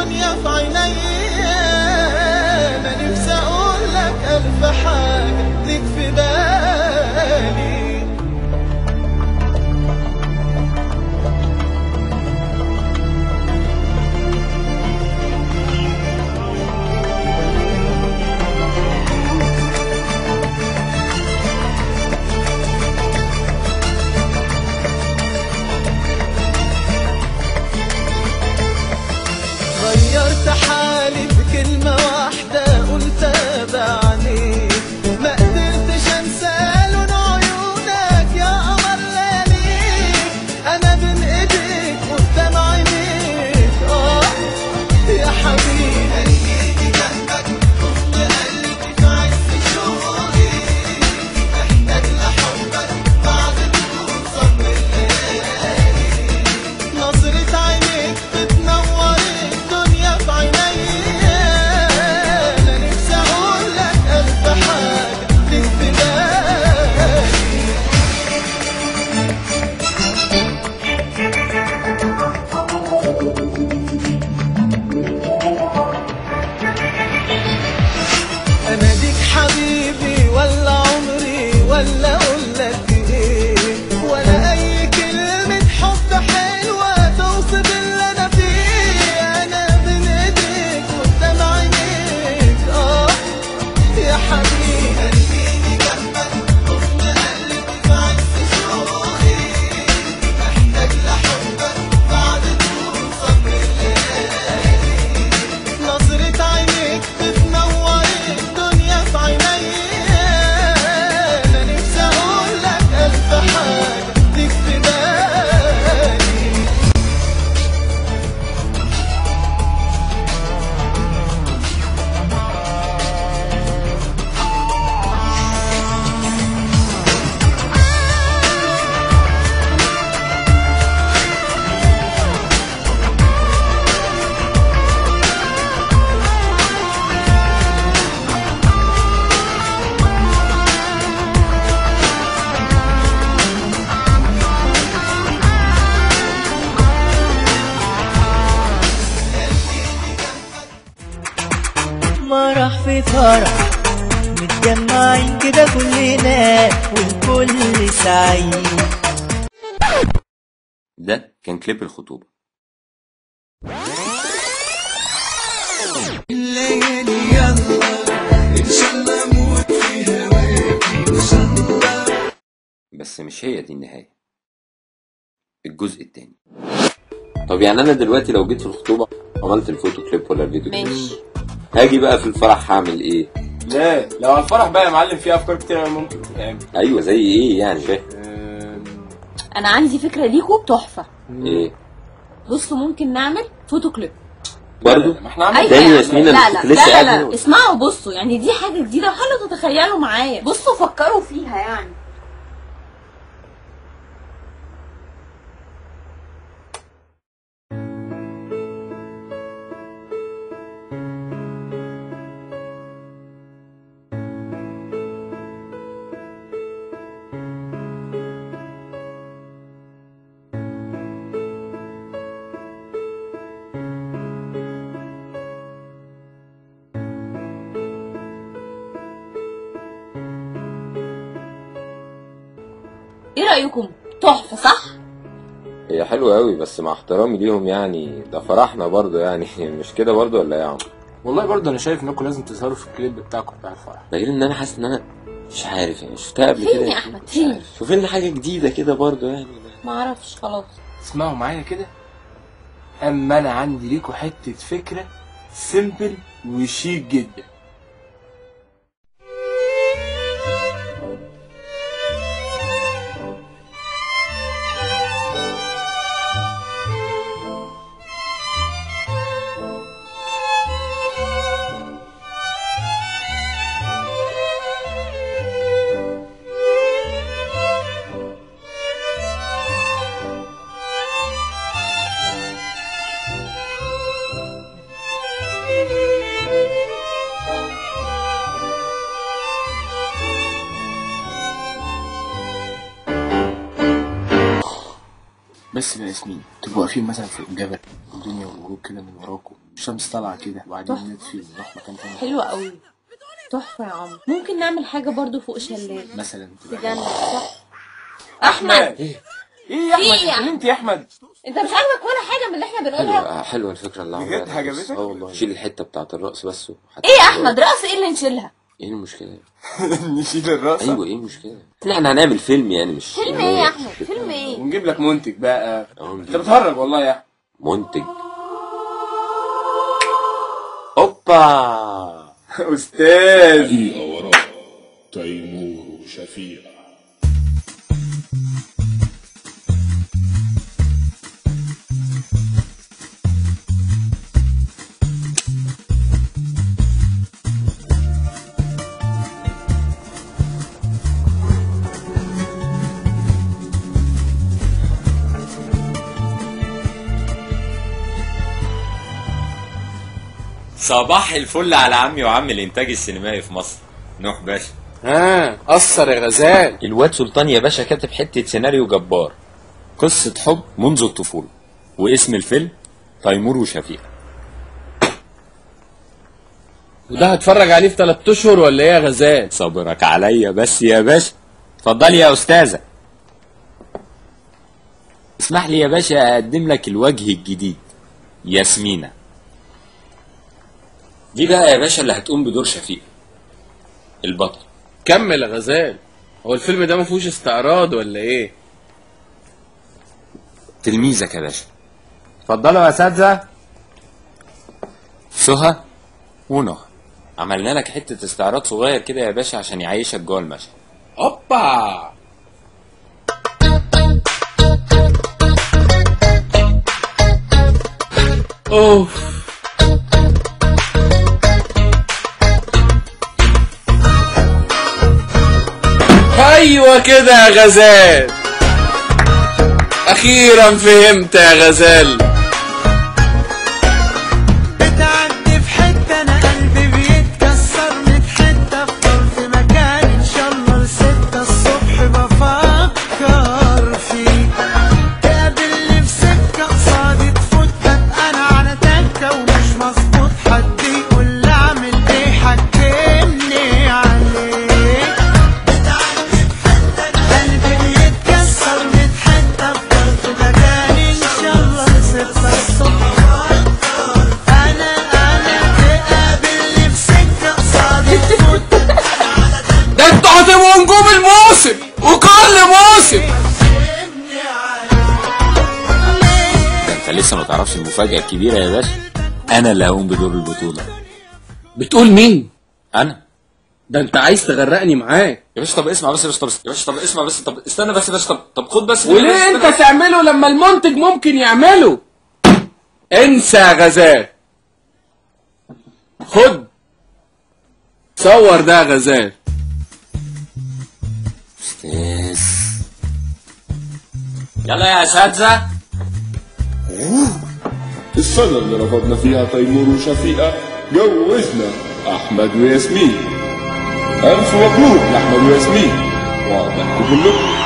الدنيا في عينيا. انا نفسي اقول لك الف حاجة ليك في بالي. غيرت حالي بكلمة واحدة قلتها بعينيك، ما قدرتش انسى لون عيونك يا قمر لياليك. انا بين ايديك قدام عينيك، يا حبيبي خليني جنبك، حضن قلبي في عز شوقي، محتاج لحبك بعد طول صبر الليالي. نظرة عينيك بتنور الدنيا في عينيا. انا نفسي اقول لك الف حاجة ليك في بالي. اناديك حبيبي ولا عمري ولا اقول لك ايه، ولا اي كلمة حب حلوة توصف اللي انا فيه. انا بين ايديك قدام عينيك، يا حبيبي خليني جنبك، حضن قلبي في عز شوقي، محتاج لحبك بعد طول صبر الليالي. نظرة عينيك بتنور الدنيا في عينيا. انا نفسي اقول لك الف حاجة ليك في بالي. مرح في فرح متجمعين كده كلنا والكل سعيد. ده كان كليب الخطوبة. الليالي يلا ان شاء الله اموت في هواك ان شاء الله. بس مش هي دي النهاية، الجزء التاني. طب يعني انا دلوقتي لو جيت في الخطوبة عملت ال photo clip ولا الفيديو كليب، ماشي، هاجي بقى في الفرح هعمل ايه؟ لا لو على الفرح بقى يا معلم في افكار كتير أوي ممكن تتعمل. ايوه زي ايه يعني؟ فاهم؟ انا عندي فكرة ليكوا تحفة. ايه؟ بصوا ممكن نعمل photo clip برضه؟ ما احنا عملنا. أيوة تاني يا ياسمين، لا انا لا كنت لسه لا قاعد لا, هنا. لا. اسمعوا بصوا، يعني دي حاجة جديدة وحاولوا تتخيلوا معايا. بصوا فكروا فيها يعني. ايه رأيكم؟ تحفة صح؟ هي حلوة قوي، بس مع احترامي ليهم يعني ده فرحنا برضه يعني، مش كده برضه ولا ايه يا عم؟ والله برضه انا شايف انكم لازم تظهروا في الكليب بتاعكم بتاع الفرح. ده غير ان انا حاسس ان انا مش عارف يعني شفتها قبل فين كده يا احمد؟ مش فين؟ عارف. شوف لنا حاجة جديدة كده برضه يعني. معرفش خلاص. اسمعوا معايا كده، اما انا عندي ليكوا حتة فكرة simple وشيك جدا. بس بقى ياسمين تبقوا واقفين مثلا في الجبل والدنيا والغروب كده من وراكم، الشمس طالعه كده، وبعدين نطفي ونروح مكان تاني. حلوة قوي، تحفة يا عمرو. ممكن نعمل حاجة برضو فوق شلال مثلا، تجنن. صح احمد؟ ايه يا احمد؟ انت يا احمد انت مش عاجبك ولا حاجة من اللي احنا بنقولها؟ حلوة الفكرة اللي عملها بجد، عجبتك؟ اه والله. شيل الحتة بتاعت الرقص بس. ايه يا احمد، رقص ايه اللي نشيلها؟ ايه المشكلة؟ نشيل الرقص؟ ايوه ايه المشكلة؟ احنا هنعمل فيلم يعني، مش فيلم. ايه يا احمد فيلم ايه؟ ونجيب لك منتج بقى. انت بتهرج والله يا احمد. منتج؟ اوبا استاذ. حقيقة وراء تيمور وشفيقة. صباح الفل على عمي وعم الانتاج السينمائي في مصر، نوح باشا. ها قصر يا غزال. الواد سلطان يا باشا كاتب حتة سيناريو جبار، قصة حب منذ الطفولة، واسم الفيلم تيمور وشفيقة. وده هتفرج عليه في 3 اشهر ولا ايه يا غزال؟ صبرك عليا بس يا باشا. اتفضلي يا استاذه. اسمح لي يا باشا اقدم لك الوجه الجديد، ياسمينة. دي بقى يا باشا اللي هتقوم بدور شفيقة البطل. كمل يا غزال، هو الفيلم ده ما فيهوش استعراض ولا ايه؟ تلميذك يا باشا. اتفضلوا يا اساتذة. سهى ونهى، عملنا لك حتة استعراض صغير كده يا باشا عشان يعيشك جوه المشهد. اوبا. اوف. ايوه كده يا غزال، اخيرا فهمت يا غزال. بتعدي في حتة انا قلبي بيتكسر من حتة، افضل في مكان ان شاء الله ل6 الصبح بفكر فيك. تقابلني في سكة قصادي تفوت، ببقى انا على تكه ومش مظبوط، حد يقول لي اعمل ايه حكمني عليك. بتعدي في حتة انا قلبي بيتكسر من حتة، افضل في مكان ان شاء الله ل6 الصبح. انا تقابلني في سكة قصادي تفوت. ده انتوا هتبقوا نجوم الموسم وكل موسم. ده انت لسه ما تعرفش المفاجاة الكبيرة يا باشا، انا اللي هقوم بدور البطولة. بتقول مين؟ انا. ده انت عايز تغرقني معاك يا باشا. طب اسمع بس يا باشا، طب يا باشا، طب اسمع بس، طب استنى بس يا باشا، طب خد بس. وليه انت تعمله لما المنتج ممكن يعمله؟ انسى يا غزال. خد صور ده يا غزال. استاذ يلا يا اساتذة. السنة اللي رفضنا فيها تيمور وشفيقة جوزنا أحمد وياسمين. ألف مبروك لأحمد وياسمين، وعقبالكم كلكم.